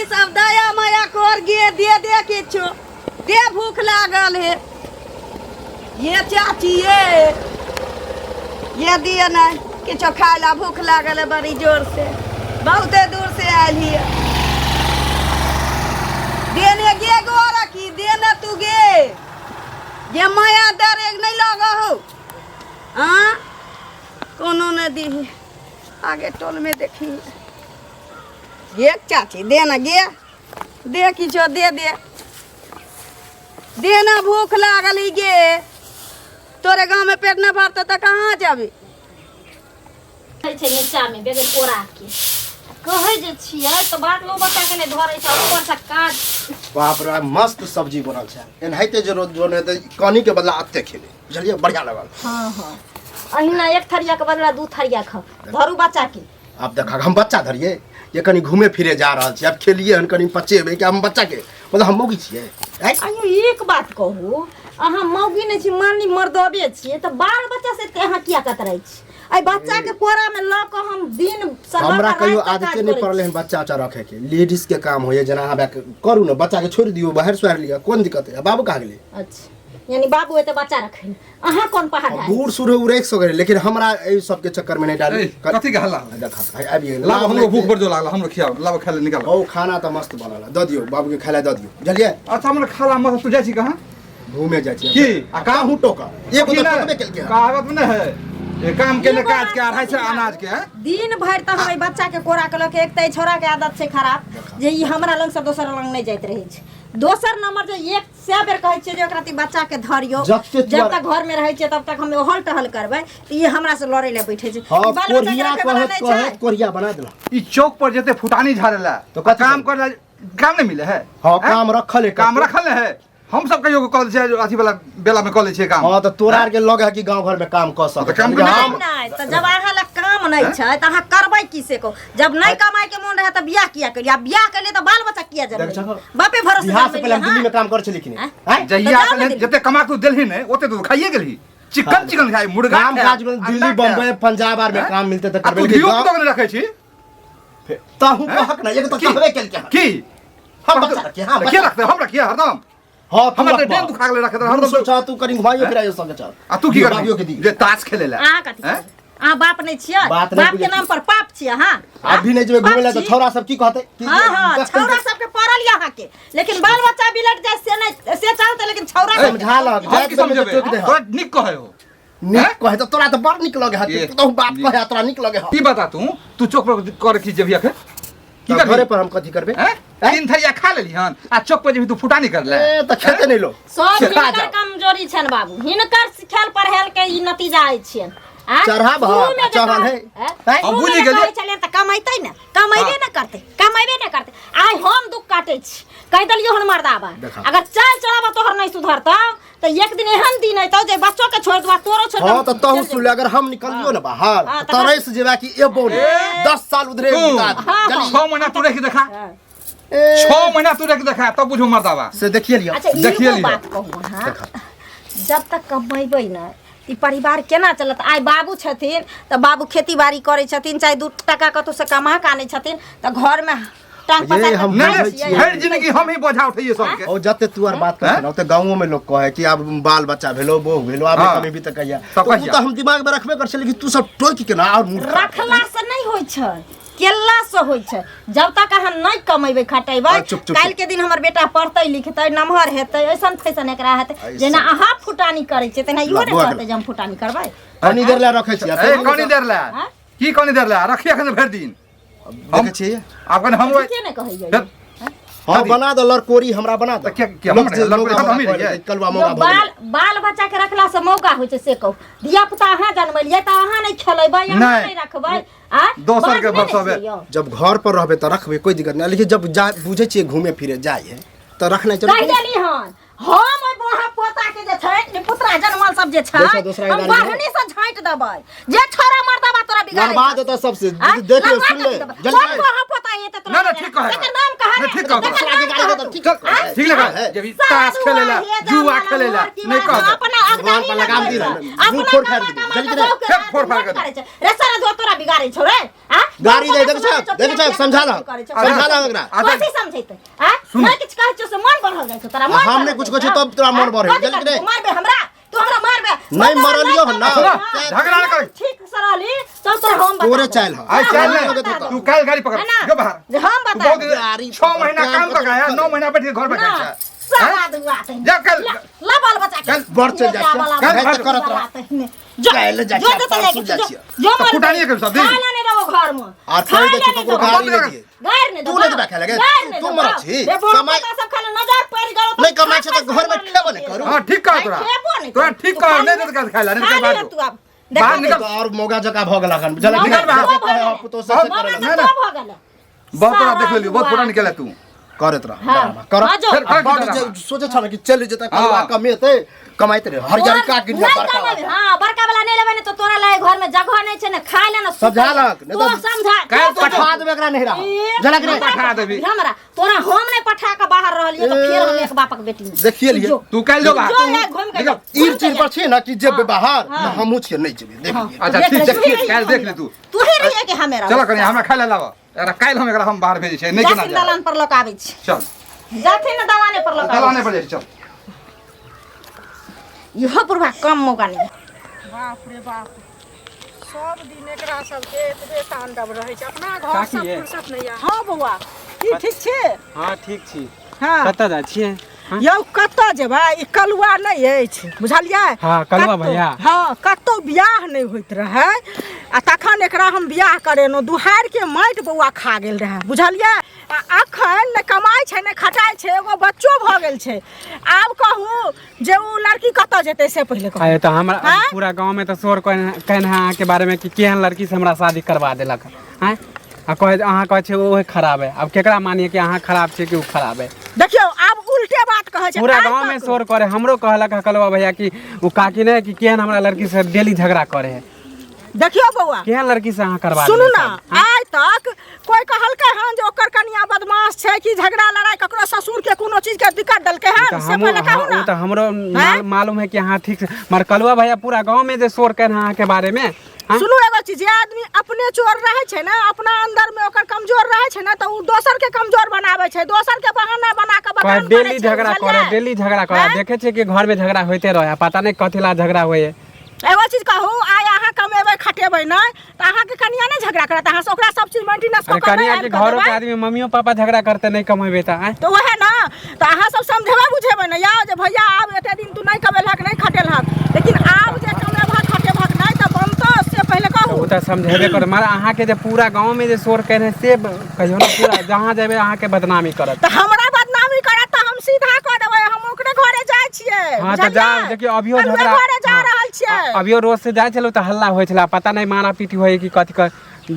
सब दया माया कर गे, दे दे किछु दे, भूख लागल है। ये चाची ये ये दिए नहीं किछो खाय ला, भूख लागल है बड़ी जोर से, बहुते दूर से आयल हिए। देने गे गोरा की देने तू गे, ये माया डरे नहीं लगा हो। हाँ कोनो नहीं दी। आगे टोल में देखी गे चाची दे ना गे, दे किछो दे दे दे ना, भूख लागल ही गे। तोरे गाँव में पेट न भरतो तऽ कहाँ जाबी? छै नीचा में बगैर कोरा के कहै जे छियै तऽ बात लो बच्चा के नहि धरै छै, ऊपर से काज। बाप रे, मस्त सब्जी बनल छै। एनाहिते जे रोज बने तऽ कनी के बदला अते खेबै, बुझलियै? बढ़िया लगल। हाँ हाँ, अहिना एक थरिया के बदला दू थरिया खाओ। धरू बच्चा के। आब देखा, हम बच्चा धरिए? ये कनी घूमे फिरे जा रहल छी, आब खेलिए हन कनी पचेबै कि हम बच्चा के मतलब हम मौगी छियै? आँय? आइयो एक बात कहू, अहाँ मौगी नहि छी, मानी मर्दबे छियै, तऽ बाल बच्चा से एते अहाँ किया कतरै छी? एहि बच्चा के कोरा में लऽ कऽ हम दिन से लऽ हमरा कऽ कहियो राति तक आदते काज नहि करै पड़लै छी। हन बच्चा उच्चा रखे के। लेडीज के काम होइए, जेना अहाँ बैक करू ने, बच्चा के छोड़ि दियौ, बाहर सुआरि लिअ, कोन दिक्कत है? बाबू कहाँ गेलै? अच्छा, यानी बाबू एते बच्चा रखे, अहाँ कोन पहाड़ ढाई? बूढ़ सूढ़ उ राखि सकै, लेकिन हमरा एहि सबके चक्कर में नहि डालू। ए, कथी के हल्ला? देखा, आबि गेल। लाबो, हमरो भूख बड़ जोर लागल, हमरो खियाओ, लाबो खाय ले निकालो। हौ, खाना तऽ मस्त बनल है, दऽ दियौ बाबू के, खाय लए दऽ दियौ, बुझलियै? अच्छा, हमरा खाला मस्त। तू जाइ छी कहाँ? घूमे जाइ छी। की? आ काम? काहू टोका एगो की तऽ नहि? टोकबे केलकै हन। कहावत में नहि है, ये काम के ने काज के 250 अनाज के, हैं? दिन भरि तऽ हम एहि बच्चा के कोरा के लऽ के, एक तऽ एहि छौड़ा के आदत छै खराब जे ई हमरा लग से दोसर लग नहि जाइत रहै छै। दोसर नंबर जे 100 बेर कहै छियै जे ओकरा ती बच्चा के धरियौ, जते जब तुअर- तक घर में रहै छियै तब तक हम हल टहल करबै, तऽ ई हमरा से लड़ै लए बैठे छै। हँ, ई बाल बच्चा के कोढ़िया रखै वाला कहैत नहि छै। कहैत कोढ़िया बना देला। ई चौक पर जेते फुटानी झाड़े ला तो कथी काम करबै? करे ला, काम नहीं मिले है? हँ, हैं? काम रखल है। काम रखल है। हम सब कहियो कॉल छै अथी वाला बेला में कॉल छै काम। हँ, तऽ तोरा आर के लगे है कि गाँव घर में काम कऽ सकै? तऽ काम लेकिन केना हम नहि, तऽ जब अहाँ लग काम नहि छै तऽ अहाँ करबै की से कहू? जब नहि कमाइ के मोन रहै तऽ बियाह किया केलियै? आ बियाह केलियै तऽ बाल बच्चा किया देख जनमेलियै? छहो। बापे भरोसे बिहार से पहले हम जनमेलियै? दिल्ली में काम करै छलियै कि नहि? आँय? आँय? जहिया तऽ जाउ ने से दिल्ली। जते कमा के तू देलही नहीं ओते तू खाइए गेलही, चिकन चिकन खाइ, मुर्गा काम खाय, काज में अंडा दिल्ली खाय। बम्बई पंजाब आर में हैं? काम मिलते तऽ आ तू करबै, लेकिन धियो गाँव पुतो के नहि रखै छी। तहु कहक ना, एगो तऽ की? कहबे केलकै हन। की हम बच्चा रखिए, हाँ, के बच्चा। रखते? हम रखिए हरदम। हाँ, तू हमरा तऽ रखबह। डेन दुखा गेलै रखैत दूर हरदम। सोचा, तू कनी घुमाइयो फिराइयो संगे चल। आ तू की दियौ, बाबियो के करबी दी। जे ताश खेले ला? अहाँ कथी हैं? करबै? अहाँ बाप नहि छियै? बात नहि बाप के बुझै नाम पर पाप छियै अहाँ। अभी नहि जेबै घुमै लए तऽ बाप छी। छौड़ा सब की कहतै? की हाँ हाँ, देखतै छौड़ा तऽ- सबके पड़ल यऽ अहाँके, लेकिन बाल बच्चा बिलट जाय से नहि से चाहते, लेकिन छौड़ा सबके- समझा लहक, हम जाइत की समय समझेबै? टोकि दे। तोरा नीक कहै हो? नीक हैं? कहै तऽ तोरा तऽ बड़ नीक लगे हत। ये, तू तऽ बात नीक। कहै, तोरा नीक लगे हत। ई बता, तू तू चौक पर कर की जेबही अखन? की तऽ करबही? घरे पर हम कथी करबै? हैं? तीन थरिया खा लेली हन आ चौक पर जेबही तू फुटानी कर ले। ए, तऽ खेते नहि लो। सब खा हिनकर जाओ। कमजोरी छनि बाबू, हिनकर सिखल पढ़ेल के ई नतीजा अछि छियनि। आँय? चढ़ाब हक, शुरूमे जे चढ़ल कहै- है। आँय? आँय? हम शुरूमे बुझि जे गेलियै। कहै छलियै तऽ कमैतै ने, कमैबे हाँ। ने करतै, कमैबे ने करतै। आइ हम दुख काटै छी, कहि देलियौ हन मर्दाबा, देखा। अगर चाल चलाबा तोहर नहि सुधरतौ तऽ एक दिन एहन दिन अयतौ जे बच्चो के छोड़ि देबा, तोरो छोड़ि हाँ, तऽ तहु सुन ले, अगर हम निकलियो ने बाहर हाँ, तऽ तरस जेबा कि एबो ने, 10 साल उधरे तू। बिता दी। हाँ, जल्दी। 6 महीना तू रखि देखा, हाँ। ए, 6 महीना तू रखि देखा तब बुझू मर्दाबा। से देखिए लिअ। अच्छा, देखिए एगो लिअ। बात कहू अहाँ, जब तक कमेबै ने ई परिवार केना चलत? आइ बाबू छथिन तऽ बाबू खेती बाड़ी करै छथिन, चाहे 2 टाका कतहुसँ कमा कऽ आनै छथिन तऽ घरमे टांग ये पसारि हम कऽ नहीं खाइ नहीं छियै। भरि जिंदगी हम ही बोझा उठैये सबके। ओ जते तू आर बात करै ने ओते गाँवो में लोग कहे कि आब बाल बच्चा भेलो, बहु भेलो, आब हाँ। कमी भी तऽ कहिया तब तऽ उ कहिया? तऽ हम दिमाग में रखबे कर छलियै, लेकिन तू सब टोकि के ना और मूड खराब कर रखला से नहीं होइ छै, केला से होइ छै। जब तक अहाँ नहीं कमेबै खटेबै, आ, चुप, चुप, काल्हि के दिन हमर बेटा पढ़तै लिखतै, नमहर हेतै, ऐसन फैसन एकरा हेतै, ऐसन। जेना अहाँ फुटानी करै छियै तेना इहो ला, ने बौआ कहतै जे हम फुटानी करबै। कनी देर लए रखै छी। ए, कनी देर ला? आँय? की कनी देर ला रखिए अखन भरि दिन? देखै छियै। आब कनी हमरो ठीके ने कहै फेर- हाँ, बना दो लड़कोरी, हमरा बना दो। तऽ के हम लोग जे लड़कोरी लोग हम हमरा रहियै? कहै, कलुआ मौगा भऽ बाल गेलै। बाल बच्चा के रखला से मौका होइ छै से कहू? धिया पुता अहाँ जनमेलियै तऽ अहाँ नहि खेलेबै, अहाँ नहि। नहि रखबै? आ दोसर के बाज नहि ने भरसबै। छियै यौ। जब घर पर रहबे तऽ रखबे, कोई दिक्कत नहीं, लेकिन जब जा बुझै छियै घूमे फिरे जाइ है तऽ रखनाइ कहि जरूरी। देली हन हम ओहि बोहा पोता के जे छै ने पुतरा जनमल सब जे छै, दोसरा- दोसरा के हम गाड़ी में। बढ़नी से झाँटि देबै जे छोरा मर्दाबा तोरा बिगाड़ै लड़बा छौ। देतौ सबसे। आँय? देख ले, लड़बा सुन ले। कथी देबै? जल्दी कोन आइ। बोहा पोता एतै तोरा ना, ना, बिगाड़ै? ठीक कहै। तकर नाम कहा नहीं, रे? ठीक कहै। तकर दोसरा के नाम गाड़ी कहा देतौ। तू? ठीक चल है। ठीक लगा है। जब ई ताश खेले ला जुआ खेले ला नहीं कह अपना जुबान पर लगाम दी रहल। मुंह फोड़ फाड़ दी। जल्दी रे। फेर फोड़ फाड़ कर रे सारा धो तोरा बिगाड़े छौ रे आ गाड़ी दे, देख छौ, देख छौ, समझा ला। समझा ला एकरा। अच्छा। कथी समझैते आ सुन। मैं किछ कहै छौ से मन बढ़ल जाइ छौ तोरा मन हम बढ़ल नहि कुछ जाइ कहै छौ, छौ। तब तोरा मन बढ़ै। कथी जल्दी करबै? रे। मारबे हमरा तू हमरा मारबे नहि मरलियौ हन ना। सुन, झगड़ा नहि करी। ठीक से रहली तब तोरा हम बता तोरे देब। चाइल हौ। आइ चल हम ले बता देब। तू काल्हि गाड़ी पकड़ है ना? जो बाहर जे हम तू बता बहुत देब। गाड़ी 6 महीना पकड़, काम कर आया 9 महीना बैठ के घर पर ना, खाइ छै सारा दुआ तहिने। जा कल ला ला बाल बच्चा के कल बड़ चलि जाइ छियै। बाल कल बच्चा भर करत रह। तहिने। जो काल्हि जाइ जो छियै, जतऽ परसू जाइके जाइ जो छियै। जो तऽ मरबै। कुटानिये के सब दिन। खाय ला नहि देबौ घरमे। आर खाय कहि दै ला छियै नहि ककरो देबौ। गाड़ी नहि दियै। गारि नहि तू देबौ। नहि देबा खाय लए गे। गारि नहि तू देबौ। मरत छी। रे बोल कमाइ- बच्चा सब खाली नजर पड़ि गेलौ तऽ नहि कमाइ छै तऽ खा घरमे पैसा खेबो नहि करू। हां ठीक कह तोरा खेबो नहि तोरा करू। ठीक तू कह खा नहीं लिहे। देत खाय ला नहीं खा तो लिहे बाहर तू आब। बाहर देखा निकल। तो और मौगा जकाँ भऽ गेल अखन बुझलक निकल बाहर। जे कहै हौ पुतोह से से बहुत- करऽ मौगा नहि, तऽ नहि। भऽ गेलै। बहुत तोरा देख सारा लेलियो बहुत दुआ। फोटा निकल तू करैत रह हाँ। ड्रामा कर हाँ जो। फेर आ कर बड ड्रामा। जे सोचै छल कि चलि जेतै कलुआ हाँ। कमेतै कमाइत रहे हरियरका तोहर गिरिया नहि बड़का कमेबै। वाला। हाँ, बड़का वाला नहि लेबै ने तऽ तोरा लाए घरमे जगह नहि छै ने खाय ले ने सुतै समझा लक, नहि तो तऽ समझा काल्हि तो पठा देबै एकरा नहिरा ए, झलक रे पठा देबी। हमरा तोरा हम नहि पठा के बाहर रहलियै तऽ फेर हम एक बापक बेटी नहि। देखिए लियै जो। तू काल्हि जो बाहर जो ले घुमि के निकल। जो। ईर चीर पर छी ने कि जेबै बाहर हाँ। तऽ हमहूँ छियै नहि जेबै देख लियै अच्छा देख ठीक ले, देख तू ही रहिए काल्हि देख ले तू तू ही रहिए कि हमे रहबै? चल कनी हमरा खाय ला लाव एकरा काल्हि हम एकरा हम बाहर भेजै छियै नहि केना जाथिन जायब दलान पर लऽ कऽ आबै छी चल जाथिन ने दलाने पर लऽ कऽ आबै दलाने पर जाइ छी, चल छी। इहो बुढ़बा कम मौका नहि बाप रे बाप सब दिन एकरा सबके एतबे तांडव रहै छै अपना घर से काकी ये। फुर्सत नहि यऽ हँ बौआ की ठीक छी हँ ठीक छी हँ कतऽ जाइ छियै हँ? यौ कतऽ जेबै ई कलुआ नहि अछि बुझलियै हँ, कलुआ कतौ- भैया। हँ कतौ बियाह नहि होइत रहै आ तखन एकरा हम बियाह करेलहुँ दुहारिके माटि बौआ खा गेल रहै बुझलियै आ अखन नहि कमाइ छै नहि खटाइ छै एगो बच्चो भऽ गेल छै आब कहू जे ओ लड़की कतऽ जेतै से पहिले कहू अरे तऽ हमरा आँय? पूरा गाँव में तऽ शोर कहने है अहाँके बारे में कि केहन लड़की से हमरा शादी करवा देलक आँय आ कहै अहाँ कहै छियै ओहे खराब है आब केकरा मानिए कि अहाँ खराब छियै कि ओ खराब है देखियौ आब उल्टे बात कहै छै पूरा आइ गाँव में तक- शोर करे हमरो कहलक है कलवा भैया कि ओ काकी ने कि केहन हमरा लड़की से डेली झगड़ा करे है देखियौ बौआ केहन लड़की से अहाँ करवा सुनू देलियै ना शादी? आइ तक कोई कहलकै हन जे ओकर कनिया बदमाश छै कि झगड़ा लड़ाई ककरो ससुर के कोनो चीज के दिक्कत देलकै हन तऽ से हमहूँ पहिले कहू हाँ, ना ओ तऽ हमरो मालूम है कि अहाँ ठीक से मगर कलुआ भैया पूरा गाँव में जे शोर केने अहाँके बारे में हाँ? सुनू एगो चीज जे आदमी अपने चोर रहै छै ने अपना अंदर में ओकर कमजोर रहै छै ने तऽ ओ दोसर के कमजोर बनाबै छै दोसर के बहाना बना के कहै बदनाम डेली करै छै झगड़ा करे बुझलियै? डेली झगड़ा करे हैं? देखे छियै कि घर में झगड़ा होइते रहे आ पता नहीं कथी ला झगड़ा होइए एगो चीज कहू आइ अहाँ कमेबै खटेबै नहि तऽ अहाँके कनिया नहि झगड़ा करत अहाँ से ओकरा सब चीज मेंटेनेंस अरे कऽ कऽ नहि कनिया आबि के कऽ घरों के देबै आदमी मम्मियो पापा झगड़ा करते नहीं कमेबे तऽ आँय तऽ वएह ने तऽ अहाँ सब समझेबै बुझेबै ने यौ जे भैया आब एते दिन तू नहि कमेलहक नहि खटेलहक लेकिन आब जे कमेबहक खटेबहक नहि तऽ बनतौ से पहिले कहू ओ तऽ समझेबे कर मगर अहाँके जे पूरा गाँव में जे शोर केने से कहियो ने पूरा जहाँ जेबै अहाँके बदनामी करत तऽ हमरा बदनामी करत तऽ हम सीधा कऽ देबै हम ओकरे घरे जाइ छियै हाँ तऽ बुझलियै? जाउ देखियौ अभियो कलुए झगड़ा घरे जा हाँ, रहल छियै अभियो रोज से जाइ छलहुँ तऽ हल्ला होइ छलै पता नहि मारा पीटी होइ कि कथी कर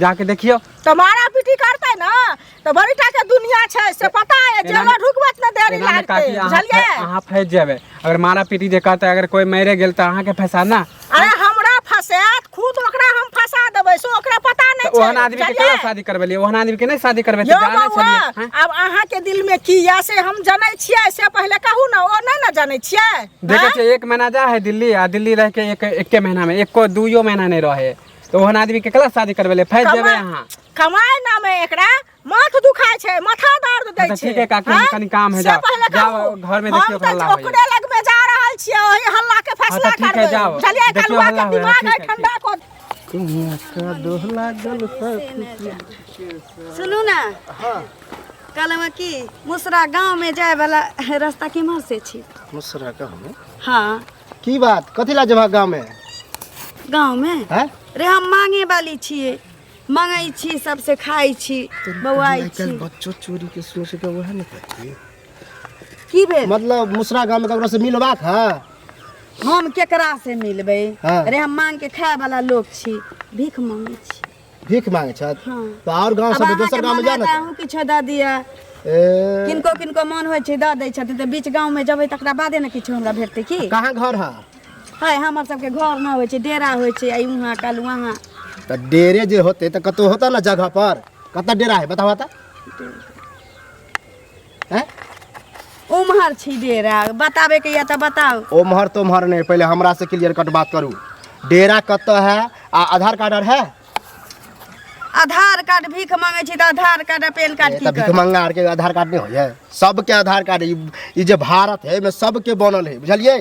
जाके देखियौ तऽ मारा पीटी करतै ने तऽ बड़ी टा के दुनिया छै से पता है एना जेलो ढुकबत ने देरी एना मे लागतै काकी अहाँ बुझलियै अहाँ फँसि जेबै अगर मारा पीटी जे करतै अगर कोइ मरि गेल तऽ अहाँके फँसा ना अरे हमरा फंसायत खुद ओकरा हम फंसा देबै से ओकरा पता नहि तऽ छै ओहन आदमी के बुझलियै? केना शादी करबेलियै ओहन आदमी के नहि शादी करबे यौ तऽ जानै बौआ छलियै हँ? आब अहाँके दिल में की यऽ से हम जनै छियै से पहिले कहू ने ओ नहि ने जनै छियै देखै हँ? छियै एक महीना जा है दिल्ली आ दिल्ली रह के एक एके महीना में एको दुइयो महीना नहि रहे तऽ ओहन आदमी के केना शादी करबेलियै फँसि जेबै कमाइ अहाँ कमाइ नामे एकरा माथ दुखाइ छै माथा दर्द दै अच्छा, छै ठीक है काकी, हम हँ? कनी काम है, से जाओ। पहिले जाओ, कहू। घर में देखियौ हम तऽ हल्ला होइए। ओकरे लगमे जा रहल छियै ओही हल्ला के हाँ, फैसला तऽ ठीक है, करबै जाओ। बुझलियै देखियौ कलुआ हल्ला के होइए, दिमाग ठीक है है, ठंडा कऽ सुनू ने कहलहुँ कि मुसरा गाँवमे जायवला रास्ता केम्हर से छी मुसरा कहूँ हाँ की बात कथी ला जेबह गाँव में गाँवमे हैं रे हम मांगे वाली छियै मांगै छी सबसे खाइ छी बौआइ आइ छी काल्हि बच्चो चोरी के सोच के वएह ने करती की भेल मतलब मुसरा गाँव में ककरो से मिलबाक है हम केकरा से मिलबै हाँ। अरे हम मांग के खाय वाला लोग छी भीख मांगै छी भीख मांगे छथि हाँ। तऽ आओर गाँव अब सब अहाँके दोसर गाँव में मन जा हैत ने अहूँ किछो दऽ दिअ ए किनको किनको मन होइ छै दऽ दै छथिन तऽ बीच गाँवमे जेबै तकरा बादे ने किछो हमरा भेटतै की कहाँ घर है है हमर सबके घर नहि होइ छै डेरा होइ छै आइ वहाँ काल्हि वहाँ तऽ डेरे जे होते तऽ कतौ होता ना जगह पर कतऽ डेरा है बताबऽ तऽ हैं? उम्हर छी डेरा बताबे के या तऽ बताउ। ओम्हर तोम्हर नहीं, पहले हमरा से क्लियर कट बात करू। डेरा कतऽ है आ आधार कार्ड आर है? आधार कार्ड भीख मांगे छी तऽ आधार कार्ड आ पेन कार्ड तऽ की भीख करब? मंगा आर के आधार कार्ड नहीं होइए? सबके आधार कार्ड ई जे भारत है एहिमे सबके बनल है, बुझलियै?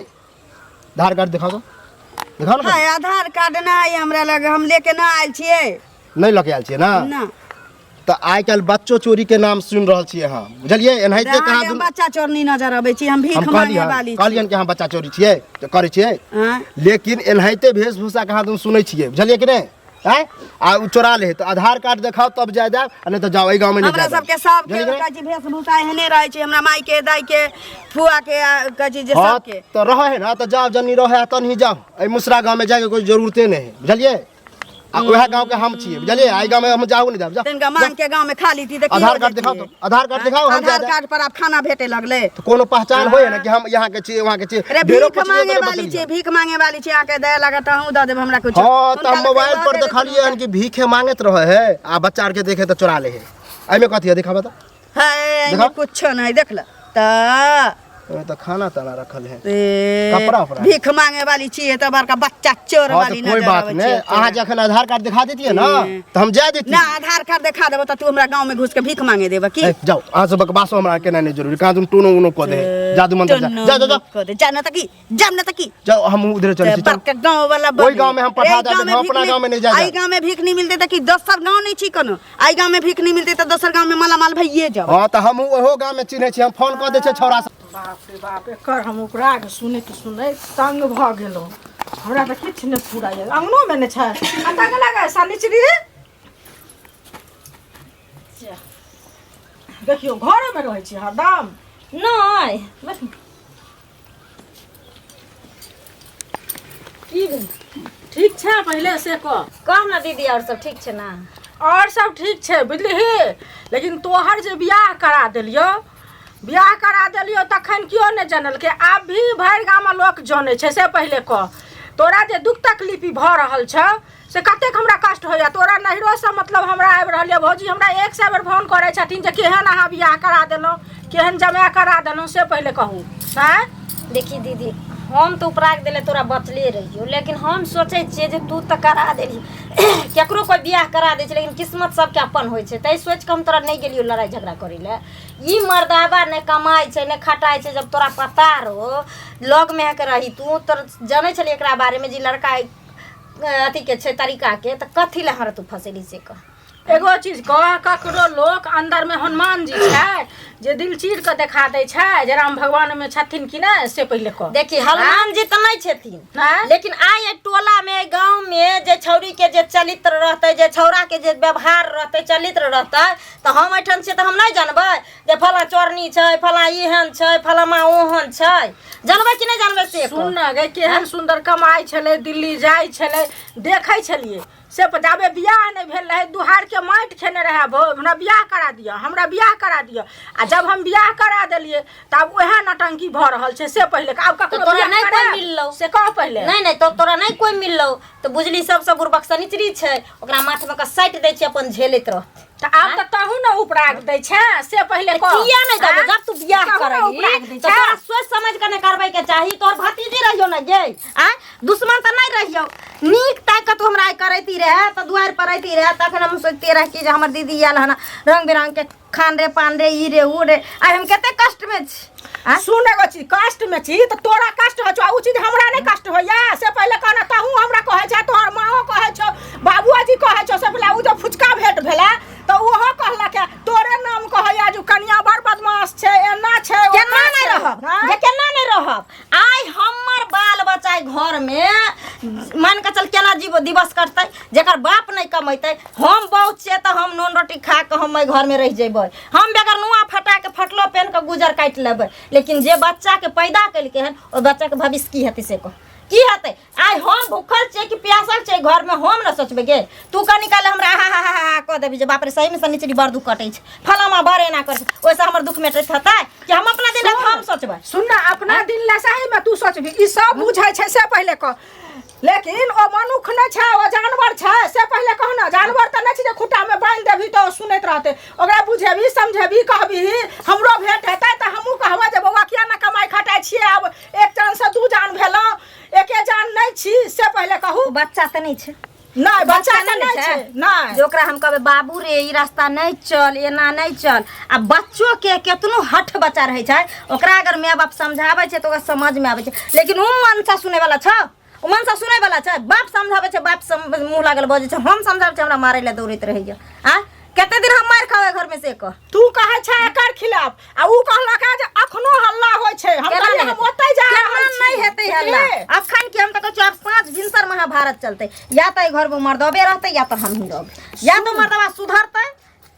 आधार कार्ड दिखाओ तो, दिखाओ ना। हाय, आधार कार्ड ना है हमरा लग, हम लेके ना आयल छियै। नहीं लके आयल छियै ना? ना। तऽ आइ काल्हि बच्चो चोरी के नाम सुनि रहल छियै अहाँ, बुझलियै? एनाहिते अहाँके कहाँ हम दुन बच्चा चोरनी नजर अबै छी? हम भीख हम मांगे कहलियन वाली छी। कहलियन कि हम बच्चा चोरी छियै तऽ करै छियै? आँय? लेकिन एनाहिते वेशभूषा कहाँ दुन सुनै छियै, बुझलियै कि नहि? आँय, आ ओ चोरा ले तऽ आधार कार्ड देखाउ तब जाय देब, आ नहि तऽ जाओ, एहि गाँवमे नहि हमरा जाय देब। सबके सबके बुझलियै कि नहि? कहै छी वेशभूषा एहने रहै छै, हमरा माय के, दाय के, फुआ के, आ कहै छी जे हाँ सबके। तऽ रहै है ना तऽ जाओ, जनी रहै है तनी जाओ। एहि मुसरा गाँवमे जायके कोइ जरूरते नहि है, बुझलियै? आ वएह गाँव के हम छियै, बुझलियै? एहि गाँवमे हम जाहू नहि देब, जाओ। तनिका मांग के गाँव में खा लीती तऽ की आधार हो कार्ड दिखाओ जैतियै? तो, आधार कार्ड दिखाओ, हम आधार जा कार्ड पर आब खाना भेटे लगलै। तो कोनो पहचान होय ना कि हम यहाँ के छियै, वहाँ के छियै? अरे ढेरो भीख पुछलियै मांगे तऽ नहि वाली बतेलियै। छियै, भीख मांगे वाली छियै, अहाँके दया लागत अहूँ दऽ देब हमरा कुछ। हाँ तऽ हम हुनका मोबाइल लग पर दऽ देब देखलियै हन कि भीखे मांगैत रहे है आ बच्चा आर के देखे तऽ चोरा ले है। एहिमे कथी है? दिखाबऽ तऽ। है, एहिमे दिखाओ। कुछो नहीं, देख ल तऽ। ओहिमे तऽ खाना ताना रखल है, ए, कपड़ा उपड़ा। भीख मांगे वाली छियै तऽ बड़का बच्चा चोर हाँ वाली तऽ कोई नजर बात आबै नहीं, छियै। अहाँ जखन आधार कार्ड दिखा देतियै ना तऽ हम जाय देती। ना आधार कार्ड देखा देबो तऽ तू हमरा गाँव में घुस के भीख मांगे देबऽ की? ए, जाओ, अहाँ से बकवासो हमरा केना नहीं जरूरी। कहाँ तुम टोनो उनो कऽ दे, जादू मंत्र जा जा जा जा। कऽ दे, जा न तऽ की, जा न तऽ की। जाओ, हम उधरे चलै छी, चल। बड़का गाँव वाला। ओहि गाँव में हम पठा देब, हम अपना गाँव में नहीं जाय। एहि गाँव में भीख नहीं मिलते तऽ की दोसर गाँव नहीं छी कोनो? एहि गाँव में भीख नहीं मिलते तऽ दोसर गाँव में मालामाल भइए जाओ। हाँ तऽ हम ओहो गाँव में चिन्है छी, हम फोन कऽ दै छियै छौड़ा सब। बाप रे बाप, एकर हम उपराग सुनैत सुनैत तंग भऽ गेलहुँ। हमरा तऽ किछु नहि फुराइए। अङ्गनोमे नहि छै। कतऽ गेलै गे शनिचरी? देखियौ, घरेमे रहै छी हरदम? नहि, बस। की भेल? ठीक छै, पहिले से कह। कह ना दीदी, और सब ठीक छै ना? और सब ठीक छै, बुझलिही? लेकिन तोहर जे बियाह करा देलियौ, बियाह करा देलियौ तखन केओ नहि जनलकै, आब भी भरि गाममे लोक जनै छै। से पहिले कह, तोरा जे दुख तकलीफ ई भऽ रहल छौ से कतेक हमरा कष्ट होइए। तोरा नैहरोसँ मतलब हमरा आबि रहल यऽ, भौजी हमरा 100 बेर फोन करै छथिन जे केहन अहाँ बियाह करा देलहुँ, केहन जमाए करा देलहुँ, से पहिले कहू। आँय? देखी दीदी, हम तऽ उपराग देले तोरा बचले रहियो, लेकिन हम सोचै छियै जे तू तऽ करा देली, केकरो कोइ बियाह करा दै छै, लेकिन किस्मत सबके अपन होइ छै। ताहि सोचि कऽ हम तोरा नहि गेलियो लड़ाइ झगड़ा करै लए। ई मर्दाबा नहि कमाइ छै, नहि खटाइ छै। जब तोरा पता रहो, लगमे के रही तू तोर जनै छली एकरा बारेमे जे ई लड़का अथीके छै तरीकाके, तऽ कथी लए हमरा तू फँसेली से कह। एगो चीज कह, ककरो लोक अंदर में हनुमान जी छै जे दिल चीर के देखा दै छै जे राम भगवान में छथिन कि नहि, से पहिले कह। देखी, हनुमान जी तऽ नहि छथिन, आँय? लेकिन आइ एहि टोला में, एहि गाँव में जे छौड़ी के जे चरित्र रहतै, जे छौड़ा के जे व्यवहार रहतै, चरित्र रहतै, तऽ हम एहिठाम छियै तऽ हम नहि जानबै जे फलाँ चोरनी छै, फलाँ एहन छै, फलाँ ओहन छै? जानबै कि नहि जानबै से कह। सुन ने गे, केहन सुन्दर कमाइ छलै, दिल्ली जाइ छलै, देखै छलियै से जाबे बियाह नहि भेल रहै दुहारके माटि खेने रहै, भौ हमरा बियाह करा दिअ, हमरा बियाह करा दिअ। आ जब हम बियाह करा देलियै तऽ आब उएह नौटंकी भऽ रहल छै। से पहिले आब ककरो तोरा बियाह नहि कोइ करायब? मिललौ? से कह पहिले। नहि नहि, तो तोरा नहि कोइ मिललौ तऽ बुझली सबसँ बुड़बक शनिचरी छै। ओकरा माथमे कऽ साटि दै छै, अपन झेलैत रहतै। तऽ आब तऽ तहू ने उपराग दै छै, से पहिले कह। किया नहि देबो? आँय? जब तू बियाह तहू ने करबही उपराग दै तऽ छै। तोरा सोच समझ के नहि करबै के चाही। तोहर भतीजी रहियो ने गे, आँय, दुश्मन तऽ नहि रहियो। नीक ताकि कऽ तू हमरा आइ करैती रहे तऽ दुआरि पर अयती रहे, तखन हम सोचते रह कि जे हमर दीदी आयल हन, रंग बिरंग के खान रे पान रे, ई रे ऊ रे। आइ हम कते कष्ट में छी, आँय? सुन एगो चीज, कष्ट में छी तऽ तोरा कष्ट होइ छौ आ उ चीज हमरा नहि कष्ट होइया, से पहिले कह ने। तहूँ हमरा कहै छै, तोहर माँओ कहै छौ, बाबुओजी कहै छौ। से पहिले उ जे फुचका भेंट भेलै तऽ ओहो कहलक हे, तोरे नाम कहैया जे कनिया बड़ बदमाश छै, एना छै, ओना केना नहि छै। रहब? आँय? जे केना नहि रहब? आइ हमर बाल बच्चा घर में मान के चल केना जीव दिवस कटतै जेकर बाप नहि कमेतै? हम बहुत छियै तऽ हम नून रोटी खा कऽ हम एहि घरमे रहि जेबै, हम बगैर नुआ फटा के फटलो पेन के गुजर काटि लेबै, लेकिन जे बच्चाके पैदा केलकै हन ओहि बच्चाके भविष्य की हेतै से कह, की हेतै? आइ हम भूखल छियै कि प्यासल छियै घरमे, हम ने सोचबै गे। तू कनी काल हमरा हा हा हा हा कऽ देबही जे बाप रे, सहीमे शनिचरी बड़ दुख कटै छै, फलामा बड़ एना करै छै, ओहिसँ हमर दुख मेटैत हेतै कि हम अपना दिन रात हम सोचबै? सुन ना, अपना दिन ला सही में तू सोचबी, ई सब बुझै छै, से पहिले कह। लेकिन ओ मनुख नहि छै, ओ जानवर छै। से पहिले कह ने, जानवर तऽ नहि छै जे खुट्टामे बान्हि देबही तऽ ओ सुनैत रहतै। ओकरा बुझेबही समझेबही, कहबही हमरो भेंट हेतै तऽ हमहूँ कहबै जे बौआ किया नहि कमाइ खटाइ छियै, आब एक जानसँ दू जान भेलहुँ, एके जान नहि छी। से पहिले कहू। बच्चा तऽ नहि छै। नहि, बच्चा तऽ नहि छै। नहि जे ओकरा हम कहबै बाबू रे ई रास्ता नहि चल, एना नहि चल। आ बच्चो के केतनो हठ बच्चा रहै छै, ओकरा अगर माय बाप समझाबै छै तऽ ओकरा समझमे आबै छै। लेकिन ओ मनसा सुनै वाला छौ, ओ मनसा सुनै वाला छै। बाप समझाबै छै, बाप मुँह लागल बजै छै। हम समझाबै छै, हमरा मारै लए दौड़ैत रहैया। आ कते दिन हम मारि खाबै घरमे से कह। तू कहै छै एकर खिलाफ आ ऊ कहलक जे अखनो हल्ला होइ छै। हम केना कहलियै नहि हम ओतै जा केना रहल छी। नहि हेतै हल्ला? बुझलियै? अखन की हम तऽ कहै छियौ, आब साँझ भिनसर महाभारत चलतै। या तऽ एहि घरमे मर्दबे रहतै या तऽ हमही रहबै। या तऽ मर्दबा सुधरतै,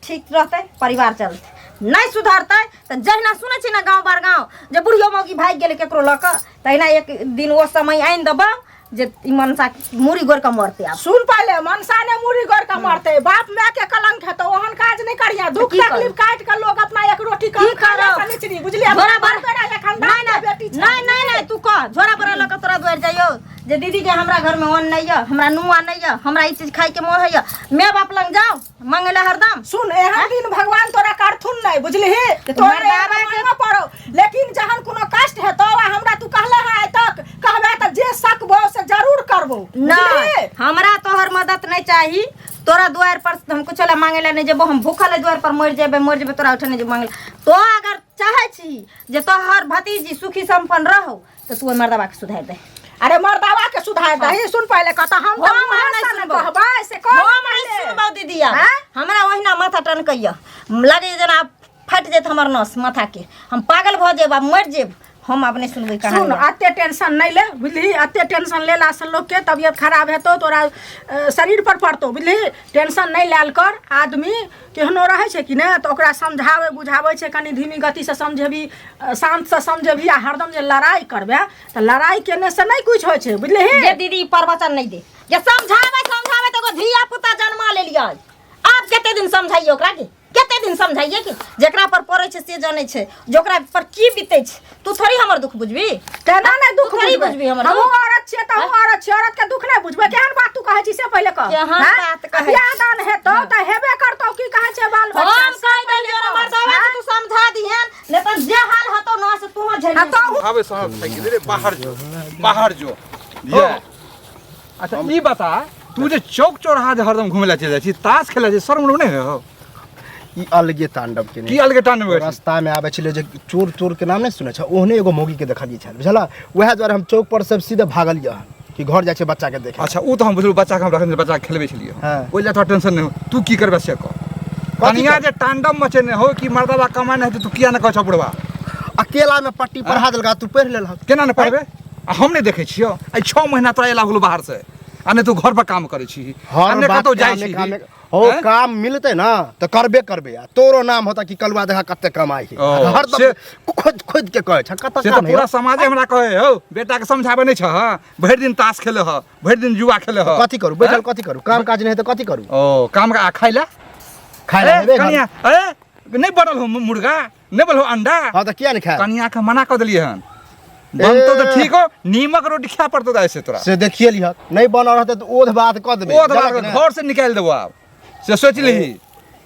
ठीक रहतै, परिवार चलतै। नहि सुधरतै तऽ जहिना सुनै छी ने गाँव बार गाँव जे बुढ़ियो मौगी भागि गेलै केकरो लऽ कऽ, तहिना एक दिन ओ समय आनि देबौ जे ई मनसा मूड़ी गोड़ कऽ मरतै आब। सुन पहिले, मनसा ने मूड़ी गोड़ के मरतै, बाप माय के कलंक हेतौ। ओहन काज नहि करिया। दुख की करू? तकलीफ काटि के लोग अपना एक रोटी कम की खाय करब? सनिचरी, बुझलियै? झोरा बाप भर रे, एखन नहीं दाम के बेटी नहीं छै। नहीं नहीं नहीं, तू कह झोरा भरा लऽ कऽ तोरा दुआरि जाइयो जे दीदी के हमरा घर में अन्न नहीं यऽ, हमरा नुआ नहीं यऽ, हमरा ई चीज खाय के मोन होइए, माय बाप लग जाओ मांगे ला हरदम। सुन, एहन दिन भगवान तोरा करथुन नहीं, बुझलिही? कि तोरा मर्दावा एहन मांगऽ पड़ौ, लेकिन जहन कोनो कष्ट हेतौ आ हमरा तू कहले है आइ तक कहबे तऽ जे सकबो से जरूर करबो, नहीं बुझलिही? हमरा तोहर मदद नहीं चाही। तोरा दुआर पर हम कुछ ला मांगे ला नहीं जेबो। हम भूखल है दुआर पर मर जेबे, मर जेबे, तोरा उठे नहीं जेबो मांगे ला। तो अगर चाहे छी जे तोहर भतीजी सुखी संपन्न रहो तऽ तू ओहि मर्दबा के सुधारि दे। अरे मर्दावा के सुधार दही। सुन पहिले कह, तऽ हम तऽ हम मुँहे नहि से ने सुनबौ। कहबै से कह हम नहीं पहिले। सुनबौ दीदी आब। आँय? हमरा ओहिना माथा टनकैया, लगैया जेना आब फाटि जायत हमर नस माथा के, हम पागल भऽ जायब, आब मरि जायब। हम आब नहि सुनबै कहानी। सुन, एते टेंशन नहि ले, बुझलिही? एते टेंशन लेलासँ लोकके तबियत खराब हेतौ, तोरा शरीर पर पड़तौ, बुझलिही? टेंशन नहि लेल कर। आदमी केहनो रहै छै कि नहि, तऽ ओकरा समझाबै बुझाबै छै। कनि धीमी गतिसँ समझेबही, शान्तसँ समझेबही। आ हरदम जे लड़ाइ करबै तऽ लड़ाइ केनेसँ नहि किछु होइ छै, बुझलिही? जे दीदी ई प्रवचन नहि दे जे समझाबै समझाबै तऽ एगो धिया पुता जन्मा लेलियै, आब कते दिन समझाइए ओकरा के? कते दिन समझाइए कि जेकरा पर पड़ै छै से जानै छै जे ओकरा पर की बीतै छै। तू थोड़ी हमर दुख बुझबी। केना नहि दुख तू थोड़ी बुझबै? बुझबी हमर हमहूँ दुख? औरत छियै तऽ हमहूँ औरत छियै, औरत के दुख नहि बुझबै? केहन बात तू कहै छी से पहिले कह। केहन हैं? बात कहै बियाह छी? दान हेतौ तऽ हेबे करतौ, की कहै छै बाल बच्चा हम कहि देलियौ ने मर्दवा के, तू समझा दिहन, नहि तऽ जे हाल हेतौ न से तू झेल। आ तोहू आबे साहब थाकि गेलै रे, बाहर जो, बाहर जो। ये अच्छा ई बता, तू जे चौक चौराहा जे हरदम घुमै लए चलि जाइ छी, ताश खेलै छी, शर्म उर्म नहि हो? ई अलगे तांडव केने। की अलगे तांडव होइ छै? रास्ता में आबै छलै जे चोर चोर के नाम नहि सुनै छै, ओहने एगो मौगी के देखलियै छल, बुझला? वएह दुआरे हम चौक पर सब सीधे भागलियै हन कि घर जाइ छै बच्चा के देखे। अच्छा, ओ तऽ हम बुझलहुँ, बच्चा के हम रखने बच्चा के खेलबै छलियै। हाँ। ओहि लए तोरा टेंशन नहि हो। तू की करबै से कह। कनिया जे तांडव मचेने हो कि मर्दबा कमाइ नहि हेतै, तू किया नहि कहै छौ बुढ़बा? अकेला में पट्टी पढ़ा देलका, तू पढ़ि लेलहक। केना नहि पढ़बै? आ हम नहि देखै छियौ, आइ 6 महीना तोरा एला गेलौ बाहर से, आ नहि तू घर पर काम करै छी आ हर नहि बात कतौ जाइ कामे छी। कामे हो। हैं? काम मिलते ना तऽ करबे करबे, आ तोरो नाम होता कि कलुआ देखा कते कमाइ है। ओ, हरदम खोद खोद के कहै छ कत से तऽ काम है। पूरा समाजे हमरा कहै हौ, बेटाके समझाबै नहि छह, भरि दिन ताश खेले ह, भरि दिन जुआ खेले ह। कथी करू बैठल? हैं? कथी करू? काम काज नहि है तऽ कथी करू? ओ काम आ खाइ लए? खाइ लए ए, हेबे घर। कनिया ए नहि बनल हो मुर्गा, नहि बनल हो अंडा? हँ तऽ किया नहि खाय? कनिया के मना कऽ देलियै हन, बनतौ तऽ ठीक हो, नीमक रोटी खाय पड़तौ दाइ से तोरा। से देखिए लिहक, नहि बनल रहतै तऽ ओध बात कऽ देबै। ओ तऽ बुझलक ने? घर से निकालि देबो आब, से सोच लिही।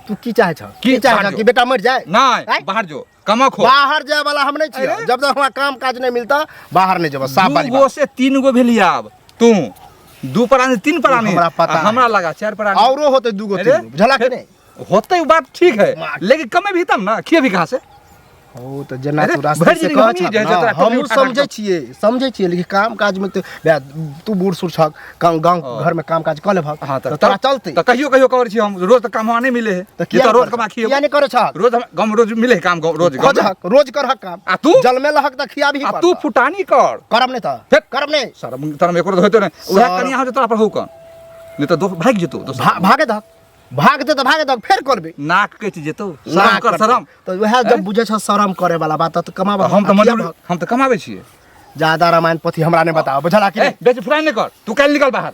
तू की चाहे छ? की की चाहे बाहर छ? जो। कि बेटा मरि जाए? नहि, आँय? बाहर जो, कमा खो। बाहर जाए वाला हम नहीं छियै। अरे? जब तक हमरा काम काज नहीं मिलता बाहर नहीं जेबै, साफ दू वाली गो बात। से 3 गो भेली, आब तू 2 प्राणी 3 प्राणी हमरा पता आ हमरा है। लगा 4 प्राणी। औरो होते 2 गो अरे? 3 गो, बुझला कि नहीं? होते उ बात ठीक है, लेकिन कमे भी तब ना, खिए भी कहाँ से? हो तऽ जेना अरे, तू रास्ते भरि से जिंदगी कहै हमही छह जे है ना, से तोरा टोकरी हमहूँ उठा कऽ समझै छियै, समझै छियै, लेकिन काम काज में तऽ बे, तू बूढ़ सूढ़ छक, गाँव गाँव घर में काम काज कऽ लेबहक हाँ तऽ तोरा चलतै। तऽ कहियो कहियो करै छी हम, रोज तऽ काम हमरा नहि मिले है। तऽ किया किया रोज कमा खिए? किया नहि करै छहक? रोज हम गाँव में रोज मिले है काम, गाँव रोज गाँव में। खोजहक, रोज करहक काम। आ तू? जलमे लहक तऽ खियाबही आ तू पड़तह। फुटानी कर। करब नहि तऽ फेक। करब नहि। शरम तरम एको होइतो नहि। उएह शरम। कनिया हो जे तोरा पर हौ कन, नहि तऽ दोस भागि जेतौ दोसर। भागे दहक, भागते तऽ भागे दहक, फेर करबै। नाक कटि जेतौ। शरम नाक कर, कटतै। शरम। तऽ उएह जब बुझै छ शरम करे वाला बात तऽ कमाबह। हम तऽ आ मजबूरी खियाबहक। हम तऽ कमाबै छियै। ज्यादा रामायण पोथी हमरा नहि बताओ, बुझला कि ए नहि? बेसी फुराइ नहि कर, तू काल्हि निकल बाहर।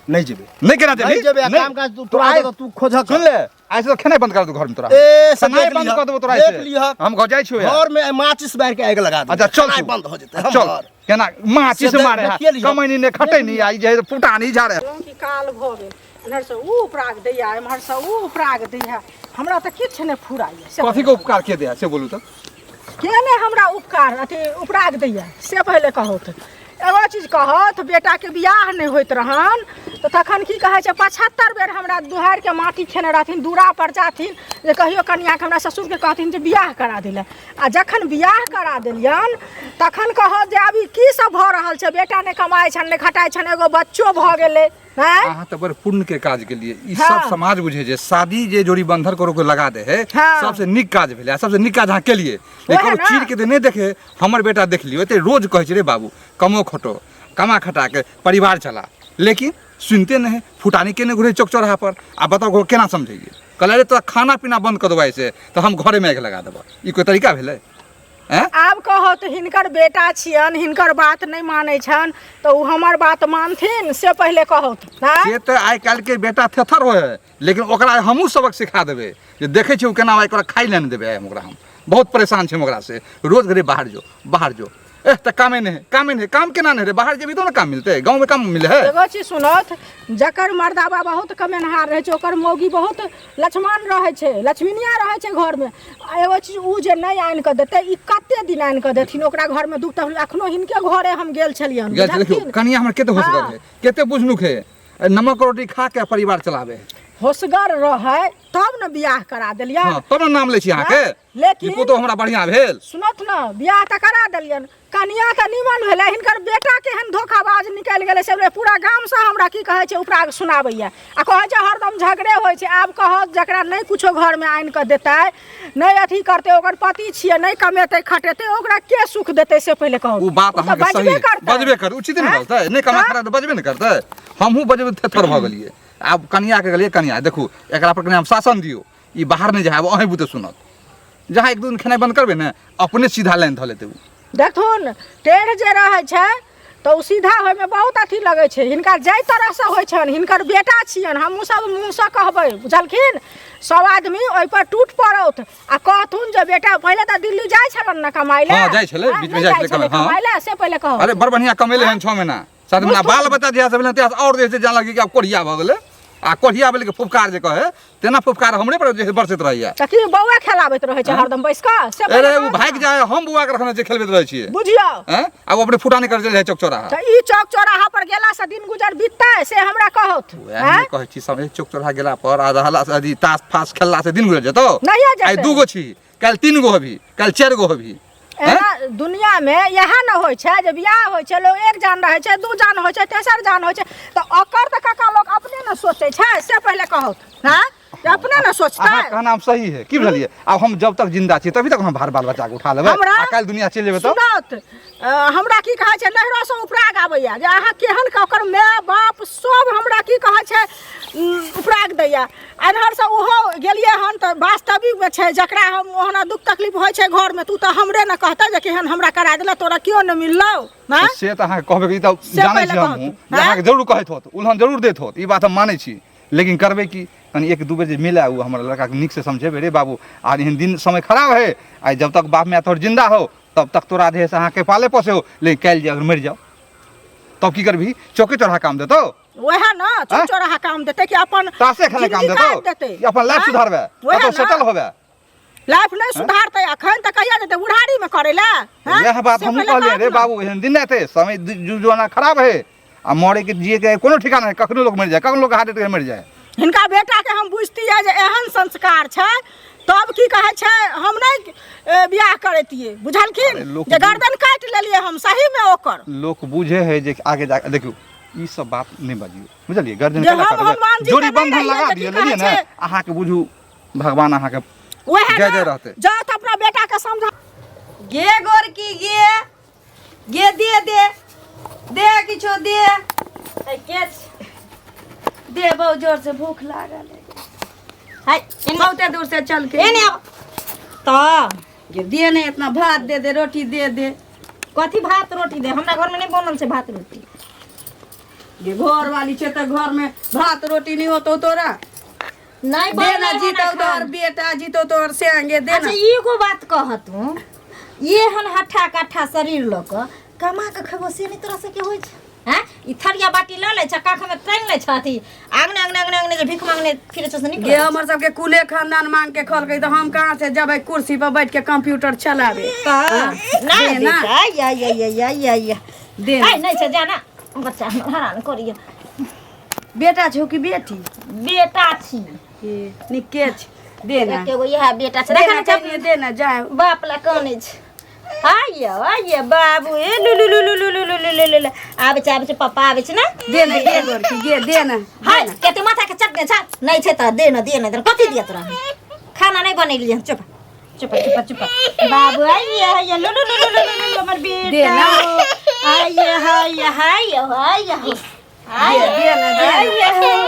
नहि जेबै। नहि केना जेबही? नहि जेबै, आ नहि। काम काज तू तू तोरा आइ तऽ तू खोजहक। सुन ले, आइ से खेनाइ बंद कर दू घर में तोरा। ए से खेनाइ देख बंद लिहक, कऽ देबो तोरा देख से। लिहक। हम घर जाइ छियौ यार। घर में माचिस बारि के आगि लगा देबै। अच्छा चल खेनाइ तू। बंद हो जेतै। हम चल। घर। केना माचिस से मारे है देखिए लियौ। कमैनी ने खटैनी आ ई जे है फुटानी झाड़े है। कि काल भऽ गेल एम्हरसँ ऊ उपराग दैया एम्हरसँ ऊ उपराग दैया हमरा तऽ किछु नहि फुराइया से कथी के उपकार के दे से बोलू तऽ के नहि हमरा उपकार अथी उपराग दैया से पहिले कहू तऽ एगो चीज कहत बेटाके बियाह नहि होइत रहन तऽ तखन की कहै छै 75 बेर हमरा दुहारिके माटि खेने रहथिन दूरा पर जाथिन जे कहियो कनियाके हमरा ससुरके कहथिन जे बियाह करा दिले आ जखन बियाह करा देलियन तखन कहत जे अभी की सब भऽ रहल छै बेटा नहि कमाइ छनि नहि खटाइ छनि एगो बच्चो भऽ गेलै आँय? अहाँ तऽ बड़ पुण्य के काज के लिए ई हाँ। सब समाज बुझे जे शादी जे जोड़ी बंधन करो के लगा दे है हाँ। सबसे नीक काज भेलै आ सबसे नीक काज अहाँ केलिए लेकिन वएह ओ ना। चीर के तऽ नहि देखे हमर बेटा देख लियो एते रोज कहै छै रे बाबू कमो खटो कमा खटा के परिवार चला लेकिन सुनते नहीं है फुटानी केने घुरे चौक चौराहा पर आ बताओ ओकरा केना समझैए कहले रे तोरा खाना पीना बंद कऽ देबो ऐसे तऽ हम घरे में आगि लगा देबो ई कोई तरीका भेलै हैं आब कहत हिनकर बेटा छियन हिनकर बात नहि मानै छनि तऽ ओ हमर बात मानथिन से पहिले कहत आँय? से तऽ आइ काल्हि के बेटा थेथर होइ है लेकिन ओकरा हमहूँ सबक सिखा देबै जे देखै छियै ओ केना आइ ओकरा खाइ लए नहि देबै आइ हम ओकरा हम बहुत परेशान छै हम ओकरा से रोज घरे बाहर जो बाहर जो एह तऽ कामे नहि है कामे नहि है काम केना नहि रे बाहर जेबही तो ने काम मिलतै गाँवमे काम मिले है एगो चीज सुनत जकर मर्दाबा बहुत कमेनहार रहै छै ओकर मौगी बहुत लक्ष्मण रहै छै लक्ष्मीनिया रहै छै घरमे आ एगो चीज ओ जे नहि आनि कऽ देतै ई कते दिन आनि कऽ देथिन ओकरा घरमे दुख तकलीफ अखनो हिनके घरे हम गेल छलियनि गेल देखियौ बुझलखिन? कनिया हमर कते होशगर हाँ। है कते बुझनुक है नमक रोटी खा के परिवार चलावे है होशगर रहै तब ने बियाह करा देलियनि हाँ तब ने नाम लै छी अहाँके हाँ, लेकिन- ई पुतोह हमरा बढ़िआँ भेल सुनत ने बियाह तऽ करा देलियनि कनिया तऽ निमन भेलै हिनकर बेटा केहन धोखाबाज निकलि गेलै से पूरा गामसँ हमरा की कहै छै उपराग सुनाबैया आ कहै छै हरदम झगड़े होइ छै आब कहत जकरा नहि कुछो घरमे आनि कऽ देतै नहि अथी करतै ओकर पति छियै नहि कमेतै खटेतै ओकरा के सुख देतै से पहिले कहू ओ बात ओ तऽ अहाँके सही बजबे है। करतै बजबे कर उचित ने आँय? बोलतै नहि कमा तऽ? खरा तऽ बजबे ने करतै हमहूँ बजबे थेथर भऽ गेलियै आब कनियाके गेलियै कनिया देखू एकरा पर कनि हम शासन दियौ ई बाहर नहि जायब अहीं बुते सुनत जहाँ एक दू दिन खेनाइ बंद करबै ने अपने सीधा लाइन धऽ लेतै ओ देखथुन टेढ़ जे रहै छै तऽ ओ सीधा होइमे बहुत अथी लगै छै हिनका जाहि तरहसँ होइ छनि हिनकर बेटा छियनि हमहूँ सब मुँहसँ कहबै बुझलखिन सब आदमी ओहिपर टूट पड़ौत आ कहथुन जे बेटा पहिले तऽ दिल्ली जाइ छलनि ने कमाइ लए हाँ, जाइ छलै, हाँ, बीचमे नहि जाइ छलै कमाइ, हाँ। कमाइ लए से पहिले कहू अरे बड़ बढ़िआँ कमेले हन 6 महीना 7 महीना बाल बच्चा जहिया से भेलै तहिया से और जे छै जान लगी कि आब कोढ़िया भऽ गेलै आ कोढ़िया भेलै कि फुफकार जे कहै तेना फुफकार हमरे पर जे छै बरसैत रहैया तऽ की बौआ खेलाबैत रहै छै हरदम बैस कऽ से अरे पहिले ओ कहू भागि ने। जाए हम बौआ के रखने छियै खेलबैत रहै छियै बुझियौ हैं आ ओ अपने फुटानी कर चलि जाइ चौक चौराहा तऽ ई चौक चौराहा पर गेला से दिन गुजर बीततै से हमरा कहत वएह हम कहै छी समय चौक चौराहा गेला पर आ रहला से अथी तास फास खेलला से दिन गुजर जेतौ नहिये जेतै। आइ 2 गो छी काल्हि 3 गो होबी काल्हि 4 गो होबी एना दुनिया में इएह ने होइ छै जे बियाह होइ छै लोग एक जान रहै छै दू जान होइ छै तेसर जान होइ छै तऽ ओकर तऽ काका लोग अपने ने सोचै छै से पहिले कहू हँ जे अपने ने सोचतै अहाँ कहना हम सही है की बुझलियै आब हम जब तक जिंदा छी तभी तक हम भार बाल बच्चा के उठा लेबै हमरा आ काल्हि दुनिया चलि जेबै तऽ सुनत हमरा की कहै छै नैहरोसँ उपराग आबैया जे अहाँ केहन के ओकर माय बाप सब हमरा की कहै छै उपराग दैया एन्हरसँ ओहो गेलियै हन तऽ वास्तविकमे छै जकरा हम ओहना दुख तकलीफ होइ छै घरमे तू तऽ हमरे ने कहतै जे केहन हमरा करा देलक तोरा केओ नहि मिललौ हँ से तऽ अहाँके कहबै ई तऽ से जानै पहिले छी हमहूँ कहत, जे अहाँके जरूर कहैत होत उलहन जरूर दैत होत ई बात हम मानै छी लेकिन करबै की कनि एक दू बेर जे मिले ओ हमर लड़काके नीकसँ समझेबै रे बाबू आर एहन दिन समय खराब है आइ जब तक बाप माय तोहर जिंदा हो तब तक तोरा जे है से अहाँके पाले पोसे हो लेकिन काल्हि जे अगर मरि जाओ तब की करबही चौके चौराहा काम देतौ वएह ने चौक चौराहा काम देतै कि अपन तासे खेले काम जिंदगी देतौ काटि देतै कि अपन लाइफ आँय? सुधारबे वएह कतौ ने। सेटल होबे लाइफ नहि सुधारतै अखन तऽ कहिया जेतै बुढ़ारीमे करै लए हँ? यह बात से हमहूँ पहिले कहलियै कहत रे ने। बाबू एहन दिन एतै समय जुग जमाना खराब है आ मरे के जिए के कोनो ठिकाना है कखनो लोग मरि जाए कखनो लोग हार्ट अटैक मरि जाए हिनका बेटाके हम बुझतियै जे एहन संस्कार छै तब की कहै छै हम नहि बियाह करैतियै बुझलखिन अरे लोक जे गर्दन काटि लेलियै हम सहीमे ओकर लोक बुझे है जे आगे जा देखियौ ई सब बात नहि बजियौ बुझलियै गर्दन जे केना हम कटबै? हनुमान जी जोड़ी के नहि बंधन रहियै लगा तऽ की दियौ कहै लेलियै ने छै? अहाँके बुझू भगवान अहाँके वएह जय जय ने रहतै। जाउ तऽ अपना बेटाके समझा गे गोरकी गे गे दे दे दे किछो दे के छी? दे बहुत जोर से भूख लागल है है एने बहुते दूर से चल के एने आब तऽ गे दे ने इतना भात दे दे रोटी दे दे कथी भात रोटी दे हमरा घरमे नहि बनल छै भात रोटी गे घर वाली छै तऽ घर में भात रोटी नहीं होतो तोरा नहीं दे ना बनल हन जीतो एखन। तोहर बेटा जीतो तोहर से आगे दे अच्छा ना एगो बात कह तू ये हन हट्ठा कट्ठा शरीर लऽ कऽ कमा के खेबो से नहि तोरा सबके होइ छै हैं ई थरिया बाटी लऽ लै छै काखमे टाँगि लै छै अथी आंगने आंगने आंगने आंगने जे भीख मांगने फिरै छै से निकलै गे हमर सबके कुले खानदान मांग के खलकै तऽ हम कहाँ से जबै कुर्सी पर बैठ के कंप्यूटर चलाबे नहि दे ना। बेटा या या या या या या दे ना। आइ नहि छै जाना बच्चा हमर हरान करिए बेटा छौ कि बेटी बेटा छी निके छै दे ना एकेगो इएह बेटा छै दे देख ना ने छै कनिये दे ना जाए बाप ला कानै छै आइयो आइयो बाबू ए लु लु लु लु लु लु लु लु लु लु आबै छै आबै छै पप्पा आबै छै ने दे ना दे गोरकी गे दे ना हाय कते माथा के चटने छै नहि छै तऽ दे न दे न कथी दिया तोरा खाना नहि बनेलियै हन चुप चुप चुप चुप बाबू आइयो आइयो लु लु लु लु लु लु हमर दे बेटा ना। आइयो हाय हाय हाय दे ना दे ना। आइयो